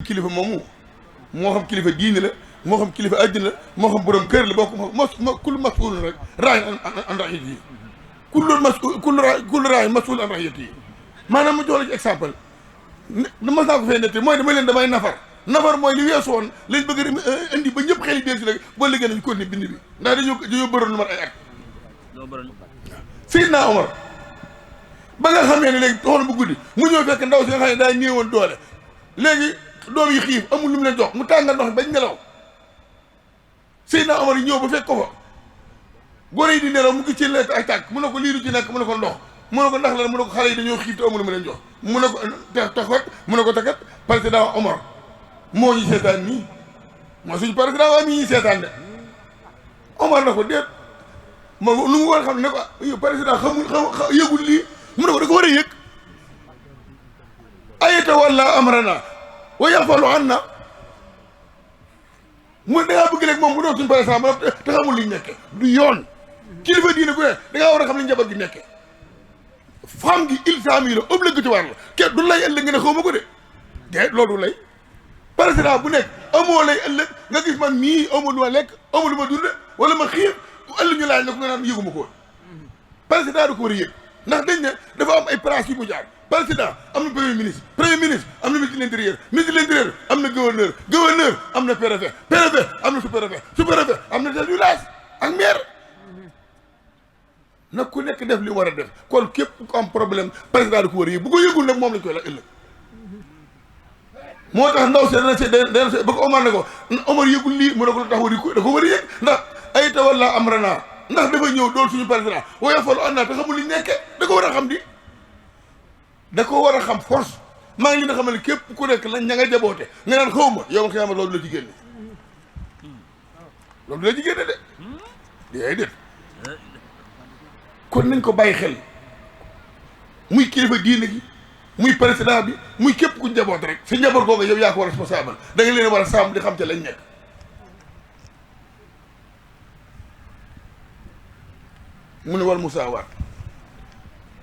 kilifa moomu moo xam kilifa diine la moo xam kilifa àddina la moo xam borom kër la boo ko kullu mas'uulun rek raa'in an ra'iyyatihi kullu raa'in mas'uulun an ra'iyyatihi maanaam ma jox la ci exemple mas naa ko fee nette mooy dama leen damay nafar mooy li weesu woon lañ bëgg indi ba ñëpp xel yi del si rek boo liggéey nañ continuer bind bi ndax dañoo bëroon lu mat ay at Seydina Omar ba nga xamee ne léegi toxoon bu guddi mu ñëw fekk ndaw si nga xam ne daa néewoon doole léegi doom yi xiif amul lu mu leen jox mu tàngal ndox bañ nelaw Seydina Omar yi ñëw ba fekk ko fa gone yi di nelaw mu ngi ci lekk ay tàkk mu ne ko lii du ci nekk mu ne ko ndox mu ne ko ndax la mu ne ko xale yi dañoo xiif te amul lu mu leen jox mu ne ko taxat mu ne ko takat président Omar moo ñu seetaan nii moo suñu président waa mi ñuy seetaan de Omar na ko déet moom lu mu war a xam ne ko président xamul yëgul lii mu ne ko da ko war a yëg ayata walla amrana wa yafalu anna mu dangaa bëgg rek moom mu doon suñu président ba te xamul liñ nekke du yoon kilifa diine ku ne dangaa war a xam li njaboot gi nekke femme gi ilsaami la obligatoire la kenn du lay ëllëg nga ne xaw ma ko de loolu lay président bu nekk amoo lay ëllëg nga gis man mii amoo lu ma lekk amoo lu ma dund wala ma xiir ëllëg ñu laaj la ko nga naan yëguma ko woon président da ko war a yëg ndax dañ ne dafa am ay place yu mu jaar président am na premier ministre am na ministre de l'intérieur am na gouverneur am na préfet am na sous-préfet am na chef du village ak maire nag ku nekk def li war a def kon képp ku am problème président da ko war a yëg bu ko yëgul nag moom lañ koy la ëllëg moo tax ndaw dana ba ko Omar ne ko Omar yëgul lii mu ne ko tax da ko war a yëg ndax ay tawalla amrana ndax dafa ñëw dool suñu président waaye falu an naa te xamul li nekke da ko war a xam di da ko war a xam force maa ngi leen a xamal ne képp ku nekk lañ ña nga jaboote nga naan xaw ma yow ma xiyaama loolu la ci génne loolu la ci génne de déedéet kon nañ ko bàyyi xel muy kilifa diine gi muy président bi muy képp ku njaboot rek sa njaboot googu yow yaa ko war a responsable da nga leen war a sàmm di xam te lañ nekk mu ne wal musaawaat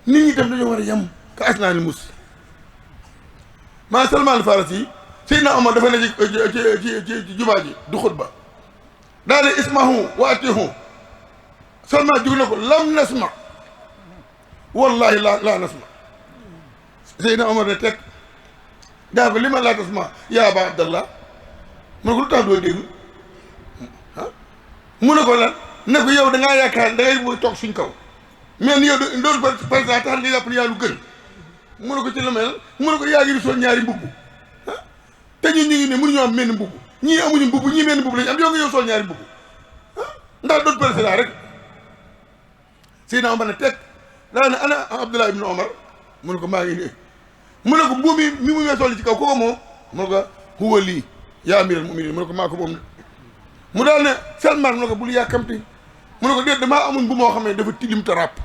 nit ñi tam dañoo war a yem ka asnaani mus maa Salmaan al-Farisi Seydina Omar dafa ne ci jumaa ji du xutba daa ne ismahu wa atihu Salmaan jóg na ko lam nasma wallahi la nasma Seydina Omar ne teg daa ko li ma laa tasma yaa Aba Abdallah mu ne ko lu tax doo déglu mu ne ko lan ne ko yow da ngaa yaakaar da ngay mooy toog suñ kaw mais ni yow doon président tax nga jàpp ne yaa lu gën mu ne ko ci la mel mu ne ko yaa ngi di sol ñaari mbubb te ñu ngi ne mënuñu am menn mbubb ñii amuñu mbubb ñii menn mbubb lañu am yow nga yow sol ñaari mbubb ndax doon président rek Seydina Omar ne teg daa ne ana Abdullah ibn Omar mu ne ko maa ngi nii mu ne ko mbubb mi mu mee sol ci kaw kooku moom mu ne ko huwa lii yaa amiral mu'minin mu ne ko maa ko moom mu daal ne Salmaan mu ne ko bul yàkkamti mu ne ko déet damaa amuñ bu moo xam ne dafa tilim te ràpp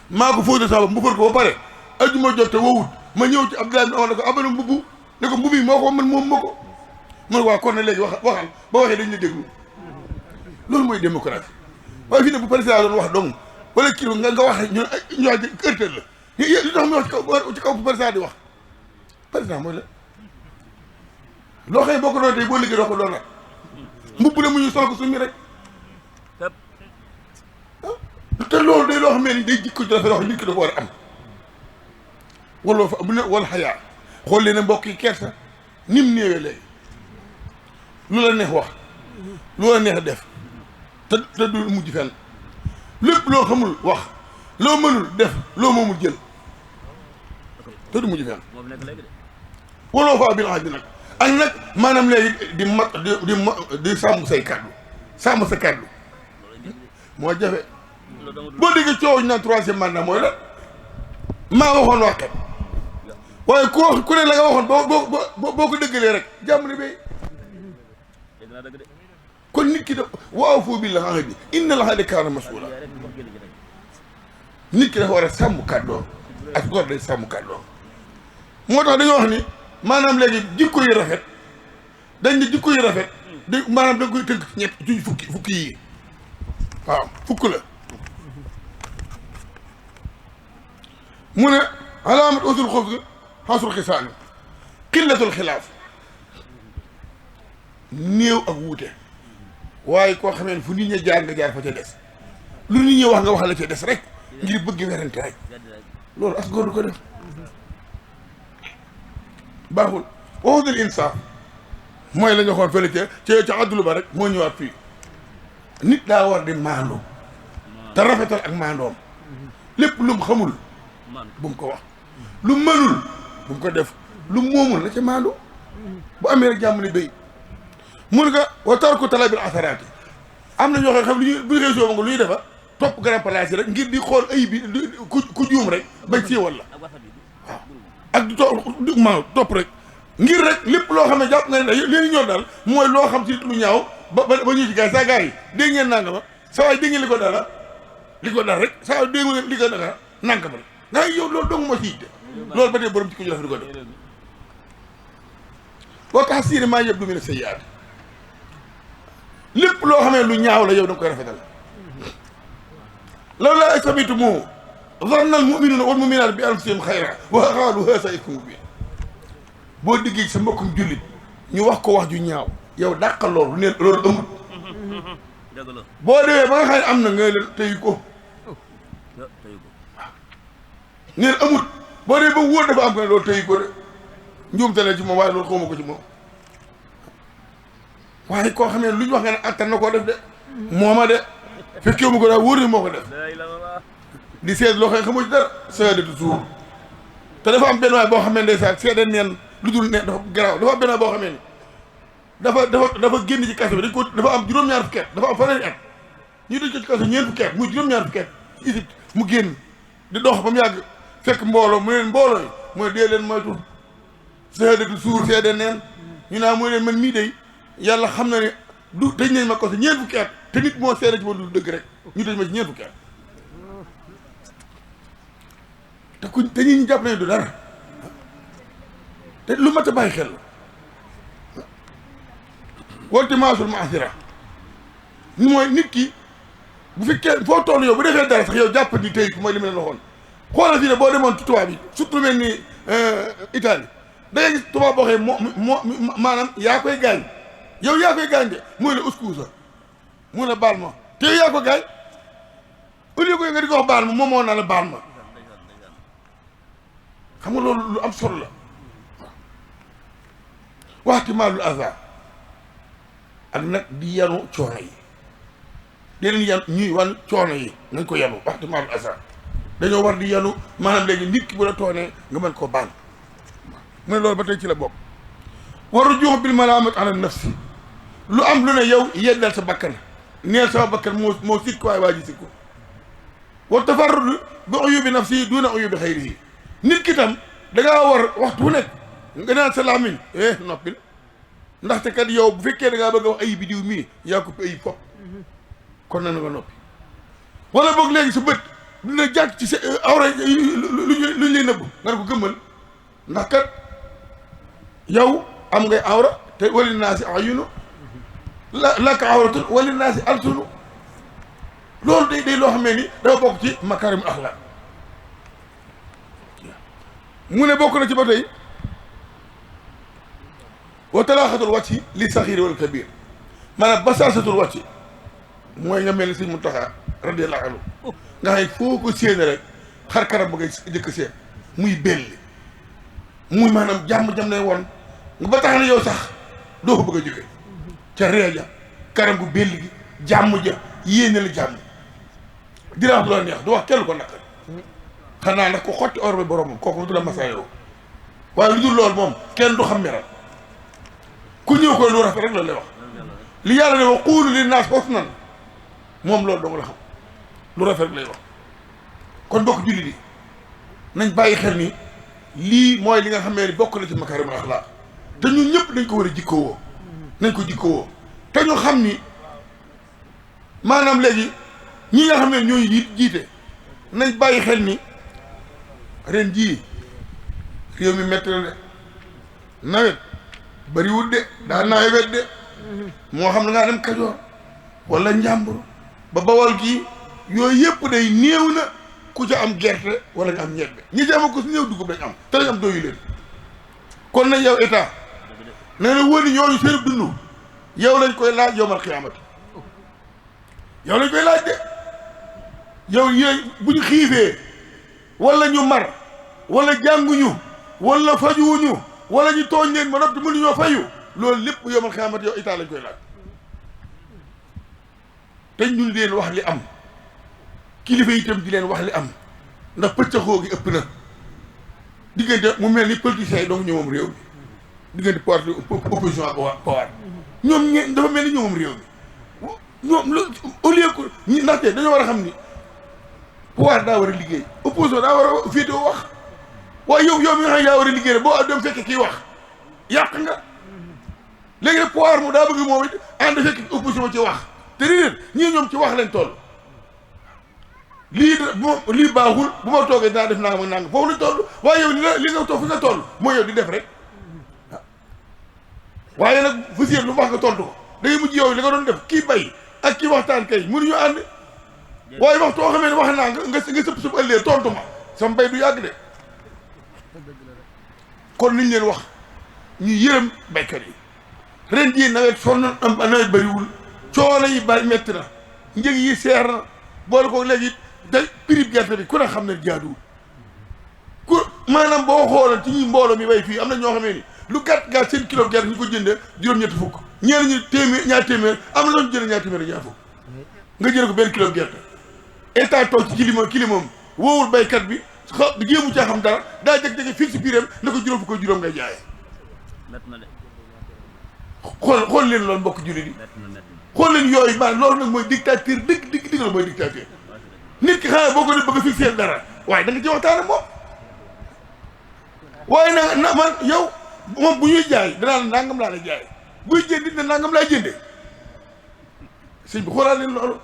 maa ko fóote sama mu fóot ko ba pare ajuma jot te wowut ma ñëw ci Abdullah ibn Omar ne ko abana mbubb ne ko mbubb yi moo ko man moom ma ko mu ne ko waa kon ne léegi waxal ba waxee dañ la déglu loolu mooy démocratie waaye fii ne bu président doon wax dong wala kii nga wax ñu wax ërtël la li tax mu wax ci kaw bu président di wax président mooy la loo xam ne boo ko doon tey boo liggéey doo ko doon nag mbubb la mu ñu sol ko suñu rek te loolu day loo xam ne ni day jikko dafa loo xam nit ki dafa war a am wala fa bu ne wala xayaa xool leen mbokk yi kersa ni mu néewee léegi lu la neex wax lu la neex def te du mujj fenn lépp loo xamul wax loo mënul def loo moomul jël te du mujj fenn waloo fa bil ahdi nag ak nag maanaam léegi di sàmm say kàddu sàmm sa kàddu moo jafe boo déggee coow ñu naan troisième mandat mooy la maa waxoon waxkat waaye ku wax ku ne la nga waxoon boo ko dëggalee rek jàmm ne bay kon nit ki def waaw foo bi la xam bi inna la ahda kaana mas'uula nit ki dafa war a sàmm kàddoom ak góor day sàmm kàddoom moo tax dañoo wax ni maanaam léegi jikko yi rafet dañ ne jikko yi rafet da maanaam da nga koy tënk ci ñett ci fukki yi waaw fukk la mu ne alaamat usul xubs xasru xisaani qillatul xilaaf néew ak wuute waaye koo xamee ne fu nit ñi jaar nga jaar fa ca des lu nit ñi wax nga wax la ca des rek ngir bëgg werante rek loolu as góor du ko def baaxul waxudul insaaf mooy la ñu waxoon fële ca àddulu ba rek moo ñëwaat fii nit daa war di maandu te rafetal ak maandoom lépp lu mu xamul bu mu ko wax lu mënul bu mu ko def lu moomul la ca maandu bu amee rek jàmm ni béy mun nga wa tarku talabil asaraati am na ñoo xam lu ñu bu ñu xëy soo nga lu ñuy defa topp grand place yi rek ngir di xool ayib bi ku juum rek bañ siiwal la waaw ak di topp rek ngir rek lépp loo xam ne jàpp nga ne li ñor daal mooy loo xam ci nit lu ñaaw ba ñu ci gars saa gars yi dégg ngeen nanga ma sa waay dégg ngeen li ko dara rek saa waay dégg ngeen li ko dara nanga ma rek nga yow loolu dong ma si yitte loolu ba tey borom ci ko jox di ko def boo tax siine maa yëpp du mu ne sa yaat lépp loo xamee lu ñaaw la yow da nga koy rafetal loolu laa sabitu moo zanna al muminuuna wal muminaat bi anfusihim xayra wa qaalu haazaa ifkum mubiin boo diggee sa mbokkum jullit ñu wax ko wax ju ñaaw yow dàqal loolu neen loolu amul boo demee ba nga xam ne am na nga leen teyu ko waaw neen amul boo demee ba wóor dafa am ko ne loolu teyu ko de njuumte la ci moom waaye loolu xawma ko ci moom waaye koo xam ne lu ñu wax nga ne attan na koo def de mooma de fekkee mu ko daal wóor ni moo ko def di seet loo xam ne xamoo ci dara seede du suur te dafa am benn waay boo xam ne ndeysaan seede neen lu dul ne dafa garaaw dafa am benn waay boo xam ne dafa génn ci kaso bi dañ ko dafa am juróom-ñaar fukki at dafa am fanweeri at ñu dañ ko ci kaso ñeent fukki at muy juróom-ñaar fukki at Égypte mu génn di dox ba mu yàgg fekk mbooloo mu leen mbooloo yi mooy dee leen moytu seede du suur seede neen ñu naa mooy leen man mii day yàlla xam na ne du tëj nañ ma ko si ñeent fukki at te nit moo seede ci ma lu dëgg rek ñu tëj ma ci ñeent fukki at te ñu jàpp nañu du dara te lu mat a bàyyi xel la wante maasul maasira mooy nit ki bu fekkee foo toll yow bu defee dara sax yow jàpp ni tey ku mooy li ma leen waxoon xoolal fii ne boo demoon ci tubaab yi surtout mel ni Italie da ngay gis tubaab boo xee maanaam yaa koy gaañ yow yaa koy gaañ de mooy la uskuusa mu ne baal ma te yow yaa ko gaañ au lieu que nga di ko wax baal ma moom moo naa la baal ma xam nga loolu lu am solo la waxti maalul aza ak nag di yanu coono yi deneen yan ñuy wan coono yi nañ ko yanu waxti maalul aza dañoo war di yanu maanaam léegi nit ki bu la toonee nga mën koo baal mu ne loolu ba tey ci la bokk waru jox bil malaamat ala nafsi lu am lu ne yow yeddal sa bakkan neel sama bakkan moo sikk waaye waa ji sikku wa tafarrud bi uyubi nafsi duna uyubi xayrihi nit ki tam da ngaa war waxtu wu nekk nga naan sa làmmiñ noppil ndaxte kat yow bu fekkee da ngaa bëgg a wax ayib bi diw mii yaa ko ayib fop kon na nga noppi wala boog léegi sa bët dina jàkk ci sa awra luñ lay nëbb nga ne ko gëmmal ndax kat yow am ngay awra te wali naasi ayunu laka awratun wali naasi alsunu loolu day loo xam ne ni dafa bokk ci makarimul axlaq mu ne bokk na ci ba tey wa talaaxatul wàcci li saxiir wal kabir maanaam basaasatul wàcci mooy nga mel ni Sëñ Muntaxa radiyallaahu anhu nga xam ne foo ko séene rek xar karam ba ngay jëkk seen muy belli muy maanaam jàmm-jam ne woon nga ba tax na yow sax doo ko bëgg a jóge ca reeja karam gu belli gi jàmm ja yéene la jàmm dina wax du la neex du wax kenn ko naqari xanaa ndax ko xotti or bi boromam kooku du la masaayoo waaye lu dul loolu moom kenn du xam meram ku ñëw ko lu rafet rek loolu lay wax li yàlla ne wa quulu linnaas husnan moom loolu dong la xam lu rafet rek lay wax kon bokk julli di nañ bàyyi xel ni lii mooy li nga xam ne bokk na ci makaarimul axlaaq te ñun ñëpp dañ ko war a jikkowoo nañ ko jikkowoo te ñu xam ni maanaam léegi ñi nga xam ne ñooy jiite nañ bàyyi xel ni ren jii réew mi métti na de nawet bariwul de daa nawet de moo xam ne ngaa dem Kajoor wala Njàmbur ba Bawol gii yooyu yëpp day néew na ku ca am gerte wala nga am ñebbe ñi ci am ko si néew dugub dañ am te dañ am doyu leen kon nag yow état nee na wóor ni ñooñu seen dund yow lañ koy laaj yowmal xiyaamati yow lañ koy laaj de yow yéen bu ñu xiifee wala ñu mar wala jànguñu wala fajuwuñu wala ñu tooñ leen ba noppi mënuñoo fayu loolu lépp yowmal xiyaamati yow état lañ koy laaj te ñu leen wax li am kilifa itam di leen wax li am ndax pëccaxoo gi ëpp na diggante mu mel ni politiciens yi donc ñoo moom réew mi diggante parti opposition ak pouvoir ñoom ñe dafa mel ni ñoo moom réew mi ñoom lu au lieu que ndaxte dañoo war a xam ni pouvoir daa war a liggéey opposition daa war a féetewoo wax waaye yow mi nga xam ne daa war a liggéey rek boo dem fekk kii wax yàq nga léegi nag pouvoir mu daa bëgg moom it ànd fekk opposition ci wax te déedéet ñii ñoom ci wax lañ toll lii baaxul bu ma toogee dinaa def nangam ak nangam foofu lañ toll waaye yow li nga toog fi nga toll mooy yow di def rek waaye nag fasier lu wax nga tontu ko da ngay mujj yow li nga doon def kii bay ak kii waxtaan kay mënuñu ànd waaye waxtu boo xamee ne wax naa nga sëpp sëpp ëllëgee tontu ma sama mbay du yàgg de kon niñ leen wax ñu yërëm baykat yi ren jii nawet sonn nawet bëriwul coono yi bari metti na njëg yi seer na boole ko léegi day prix gerte bi ku ne xam ne jaaduwul ku maanaam boo xooloon ci ñi mbooloo mi bay fii am na ñoo xamee ni lu gàtt gàtt seen kilo gerte ñu ko jëndee juróom-ñetti fukk ñeen ñu téeméer ñaar téeméer am na loolu jënd ñaar téeméer ñaar fukk nga jëlee ko benn kilo gerte état toog ci kilimam woowul baykat bi jéemu caa xam dara daa jeg-jege fii si biiram ne ko juróom fukk juróom ngay jaayee xool leen loolu mbokk jullit yi xool leen yooyu maanaam loolu nag mooy dictateur dëgg la mooy dictateur nit ki xanaa boo ko ne bëgg a fixer dara waaye da nga ci waxtaan ak moom waaye na man yow moom bu ñuy jaay danaa la nangam laa la jaay buy jënd ne nangam laa jëndee sëñ bi xoolaat leen loolu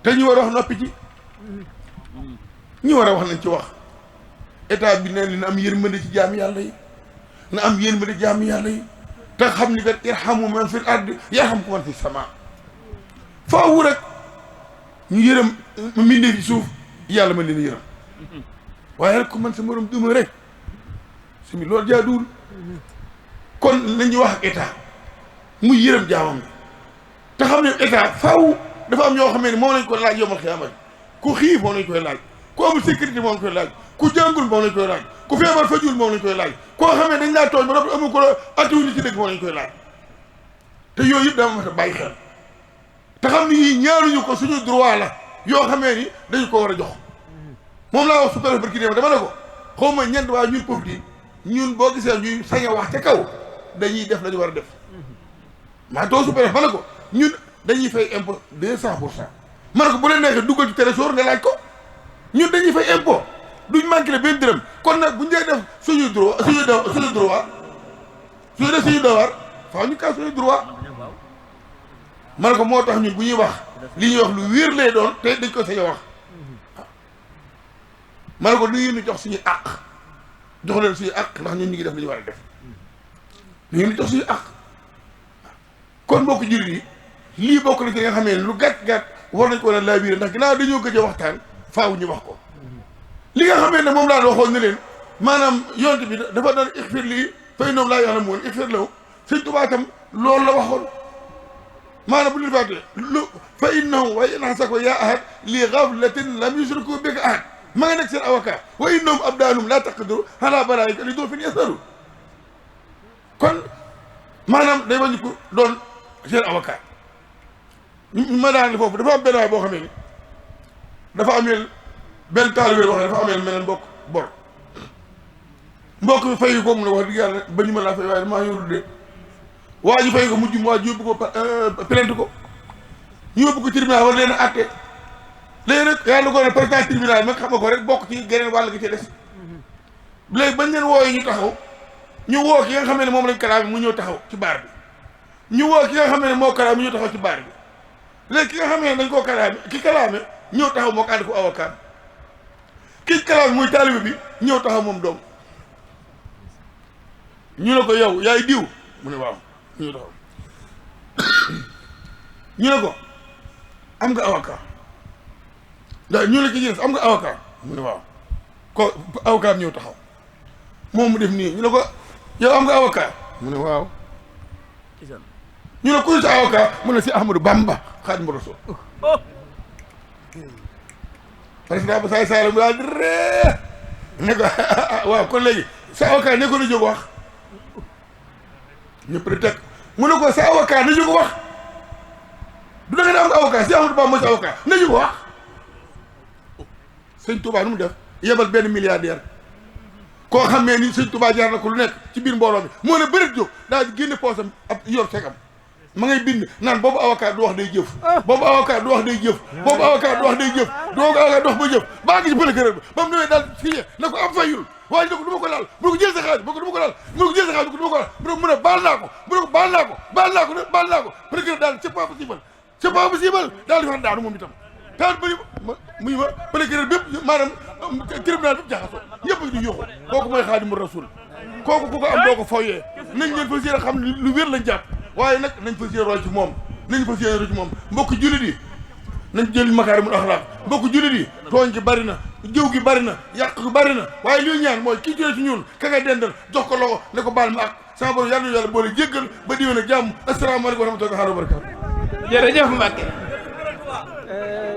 te ñu war a wax noppi ci ñu war a wax nañ ci wax état bi ne na am yërmande ci jaami yàlla yi na am yërmande ci jaami yàlla yi te xam ni kat irhamu man fil ardi yarhamkum man fis samaa faawu rek ñu yërëm mbindee fi suuf yàlla mën leen yërëm waaye rek ku man sa morom duma rek su mi loolu jaaduwul kon nañu wax ak état muy yërëm jaamam bi te xam ne état faaw dafa am ñoo xamee ne moom lañ ko laaj yomal xiyaama ku xiif moom lañ koy laaj ku amul sécurité moom lañ koy laaj ku jàngul moom lañ koy laaj ku feebar fajul moom lañ koy laaj koo xamee dañ laa tooñ ba noppi amul ko attiwuñu ci dëgg moom lañ koy laaj te yooyu yëpp dama mat a bàyyi xel te xam ni yii ñaanuñu ko suñu droit la yoo xamee ni dañu ko war a jox moom laa wax su préfet barki dama ne ko xaw ma ñent waa ñun pop di ñun boo gisee ñuy sañ a wax ca kaw dañuy def la ñu war a def maa too su préfet ma ne ko ñun dañuy fay impôt 200%. ma ne ko bu leen neexee duggal ci trésor nga laaj ko ñun dañuy fay impôt duñ manqué le benn dërëm kon nag bu ñu dee def suñu droit suñu droit suñu def suñu devoir faaw ñu kaas suñu droit ma ne ko moo tax ñun bu ñuy wax li ñuy wax lu wér lay doon te dañ ko sañ a wax ma ne ko nu ngeen di jox suñu àq jox leen suñu àq ndax ñun ñu ngi def li ñu war a def nu ngeen di jox suñu àq kon mbokk jullit yi lii bokk na ci nga xamee ne lu gàtt war nañ ko war a laabiré ndax ginnaaw dañoo gëj a waxtaan faaw ñu wax ko li nga xamee ne moom laa waxoon ne leen maanaam yonent bi dafa doon ixfir lii fay noom laa yàlla moon ixfir law sëñ Tuubaa tam loolu la waxoon maanaam bu ñu fàtte lu fa innahum wa in hasako yaa ahad li ghaflatin lam yusriku bika ahad ma nga nekk seen avocat wa innahum abdaanum laa taqdiru ala balaayika li doo fin yasaru kon maanaam day wañu ko doon seen avocat ma daan foofu dafa am benn waay boo xamee ni dafa ameel benn taalibe boo xam ne dafa ameel meneen mbokk bi fay ko mu ne wax dëgg yàlla ba ñu ma laa fay waaye damaa yorul de waa ji fay ko mujj mu waa ji yóbbu ko plainte ko ñu yóbbu ko tribunal war leen a àtte léegi nag yàlla ko ne président tribunal mag xam nga ko rek bokk ci geneen wàll gi ci des léegi bañ leen wooyee ñu taxaw ñu woo ki nga xam ne moom lañ kalaame mu ñëw taxaw ci baar bi ñu woo ki nga xam ne moo kalaame mu ñëw taxaw ci baar bi léegi ki nga xam ne dañ koo kalaame ki kalaame ñëw taxaw moo ko ànd ko avocat ki kalaame muy taalibe bi ñëw taxaw moom doom ñu ne ko yow yaay diw mu ne waaw ñu taxaw ñu ne ko am nga avocat ndax ñu ne ci gis am nga avocat mu ne waaw ko avocat bi ñëw taxaw moom mu def nii ñu ne ko yow am nga avocat mu ne waaw ñu ne kuy sa avocat mu ne si Ahmadou Bamba Xaadimu Rasuul président ba saay saay la mu daal di ree ne ko waaw kon léegi sa avocat ne ko na jóg wax ñëpp di teg mu ne ko sa avocat na jóg wax du da nga ne am avocat si Ahmadou Bamba mooy sa avocat na jóg wax sëñ Touba nu mu def yebal benn milliardaire koo xam ne ni sëñ Touba jaar na ko lu nekk ci biir mbooloo mi moo ne bërit jóg daal di génne poosam ab yor segam ma ngay bind naan boobu avocat du wax day jëf boobu avocat du wax day jëf boobu avocat du wax day jëf boobu avocat du wax ba jëf baa ngi ci procureur bi ba mu demee daal signé na ko am fayul waaye ne ko du ma ko laal mu ne ko jël sa xaalis mu ne ko du ma ko laal mu ne ko jël sa xaalis mu ne ko du ma ko laal mu ne baal naa ko mu ne ko baal naa ko baal naa ko baal naa ko procureur daal c'est pas possible c'est pas possible daal di wax daanu moom itam daal bëri muy ma procureur bépp maanaam tribunal bépp jaxasoo ñëpp di yuuxu kooku mooy Xaadimu Rasuul kooku ku ko am doo ko foyee nañ leen fa séer xam ne lu wér lañ jàpp waaye nag nañ fa séer roy ci moom nañ fa séer roy ci moom mbokk jullit yi nañ jël makaarimul axlaaq mbokk jullit yi tooñ gi bari na jëw gi bari na yàq gi bari na waaye li ñaan mooy kii jëlee ci ñun ka nga dendal jox ko loxo ne ko baal ma ak sama borom yàlla na yàlla boole jéggal ba diwén ak jàmm asalaamaaleykum wa rahmatullahi wa barakatu jërëjëf Mbacke